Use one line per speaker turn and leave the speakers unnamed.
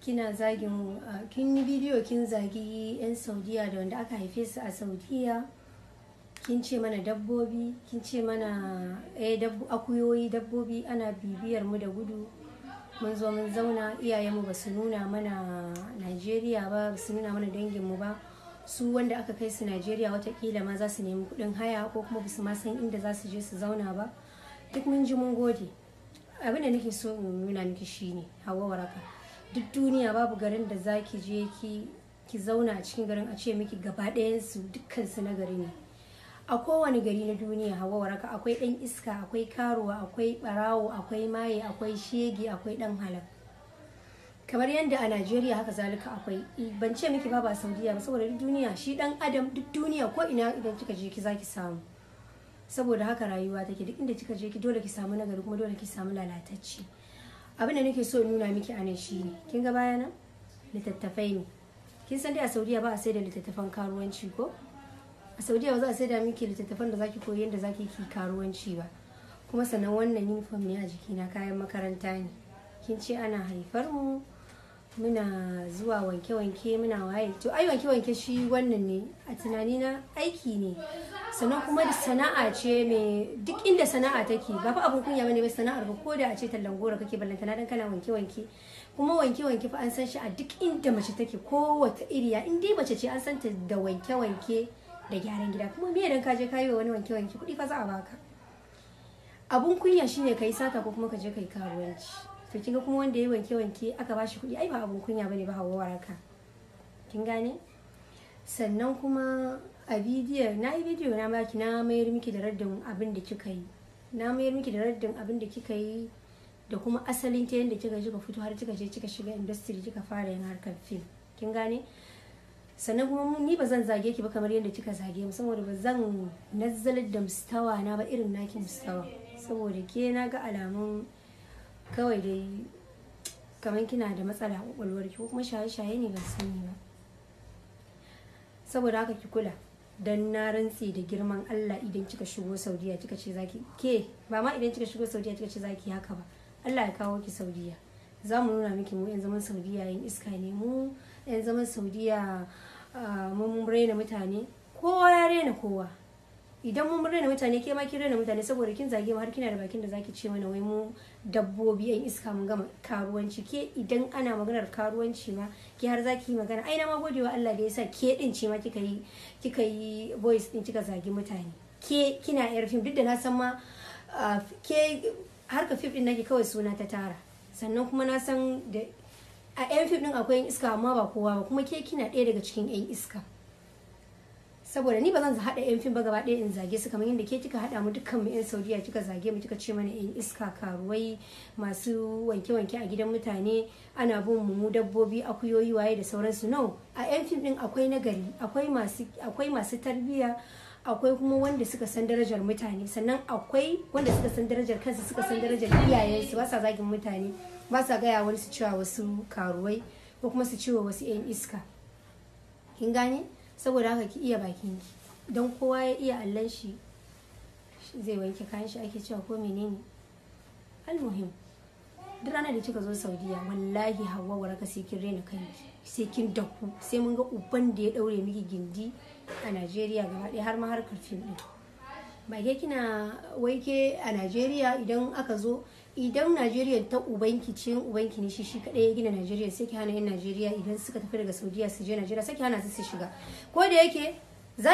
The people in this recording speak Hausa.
Kina zagin, kin yi bidiyo kin zagi 'yan Saudiya da wanda aka haife su a Saudiya. Kin ce mana dabbobi, kin ce mana akuyoyi, dabbobi, ana bibiyar mu da gudu. Mun zo mun zauna, iyayenmu ba su nuna mana Najeriya ba, ba su nuna mana danginmu ba. Su wanda aka kai su Najeriya watakila ma za su nemi kuɗin haya ko kuma ba su ma san inda za su je su zauna ba. Duk mun ji, mun gode. Abin da nake so in nuna miki shine, Hauwa Waraka, duk duniya babu garin da za ki je ki zauna a cikin garin a ce miki gaba ɗayansu dukkansu na gari ne. A kowane gari na duniya, Hauwa Waraka, akwai ɗan iska, akwai karuwa, akwai ɓarawo, akwai maye, akwai shege, akwai ɗan halak. Kamar yadda a Najeriya haka zalika akwai. Ban ce miki babu a Saudiya ba, saboda duk duniya shi ɗan adam, duk duniya ko ina idan kika je ki zaki samu. Saboda haka rayuwa take, duk inda kika je ki dole ki samu nagari kuma dole ki samu lalatacce. Abin da nake so in nuna miki a nan shine, kin ga bayana littattafai ne. Kin san dai a Saudiya ba a sai da littattafan karuwanci ko? A Saudiya ba za a sai da miki littattafan da zaki koyi yadda zaki ki karuwanci ba. Kuma sannan wannan uniform ne a jikina, kayan makaranta ne. Kin ce ana haifar mu muna zuwa wanke-wanke, muna waye. To ai wanke-wanke shi wannan ne a tunanina aiki ne, sannan kuma sana'a ce. Mai duk inda sana'a take ba fa abun kunya bane ba sana'ar ba, ko da a ce tallan goro kake, ballantana dan kana wanke-wanke. Kuma wanke-wanke fa an san shi a duk inda mace take, ko wata iriya, in dai mace ce an san ta da wanke-wanke da gyaran gida. Kuma me idan ka je ka yi wa wani wanke-wanke, kuɗi fa za a baka. Abun kunya shine kai sata ko kuma ka je kai karuwanci. To kinga kuma wanda ya wanke-wanke aka bashi kuɗi, ai ba abun kunya bane ba, Hauwa Waraka, kin gane? Sannan kuma a bidiyo na yi bidiyo na baki, na mayar miki da raddin abin da kika yi, na mayar miki da raddin abin da kika yi da kuma asalin ta yadda kika fito har kika je kika shiga industry, kika fara yin harkar fim, kin gane? Sannan kuma ni ba zan zage ki ba kamar yadda kika zage mu, saboda ba zan nazzalar da mustawa na ba irin naki mustawa, saboda ke na ga alamun kawai dai kamar kina da matsala a kwakwalwarki ko kuma shaye-shaye ne, ban sani ba. Saboda haka ki kula, dan na rantse da girman Allah, idan kika shigo Saudiya kika ce zaki, ke ba ma idan kika shigo Saudiya kika ce zaki haka ba, Allah ya kawo ki Saudiya, za mu nuna miki mu yan zaman Saudiya yin iska ne, mu yan zaman Saudiya mun raina mutane. Kowa ya raina kowa. Idan mun raina mutane, ke ma kin raina mutane, saboda kin zage mu har kina da bakin da zaki ce mana wai mu dabbobi, yan iska, mun gama karuwanci. Ke idan ana maganar karuwanci ma ke har zaki yi magana? Ai na ma gode wa Allah da yasa ke din ce ma kika yi voice din kika zagi mutane. Ke kina yar fim, duk da na san ma ke harka fim din nake kawai suna ta tara. Sannan kuma na san da a yan fim din akwai yan iska, amma ba kowa ba. Kuma ke kina ɗaya daga cikin yan iska, saboda ni ba zan haɗa yan fim ba gaba ɗaya in zage su kamar yadda ke kika haɗa mu dukkan mu yan Saudiya kika zage mu, kika ce mana yan iska, karuwai, masu wanke-wanke a gidan mutane, ana bin mu mu dabbobi, akuyoyi, waye da sauransu. No, a yan fim din akwai nagari, akwai masu tarbiyya, akwai kuma wanda suka san darajar mutane, sannan akwai wanda suka san darajar kansu, suka san darajar iyayensu, ba sa zagin mutane, ba sa gaya wani su cewa wasu karuwai ko kuma su cewa wasu yan iska, kin gane? Saboda haka ki iya bakinki, don kowa ya iya allon shi zai wanke kayan shi ake cewa ko menene. Almuhim, duk ranar da kika zo Saudiya, wallahi Hauwa Waraka, sai kin rena kanki, sai kin daku, sai mun ga uban da ya daure miki gindi a Najeriya gaba ɗaya, har ma harkar fim ɗin. Ba ke kina wai ke a Najeriya idan aka zo, idan Najeriya ta ubanki ce, ubanki ne shi shi kadai ya gina Najeriya, sai ki hana yan Najeriya idan suka tafi daga Saudiya su je Najeriya, sai ki hana su su shiga. Ko da yake za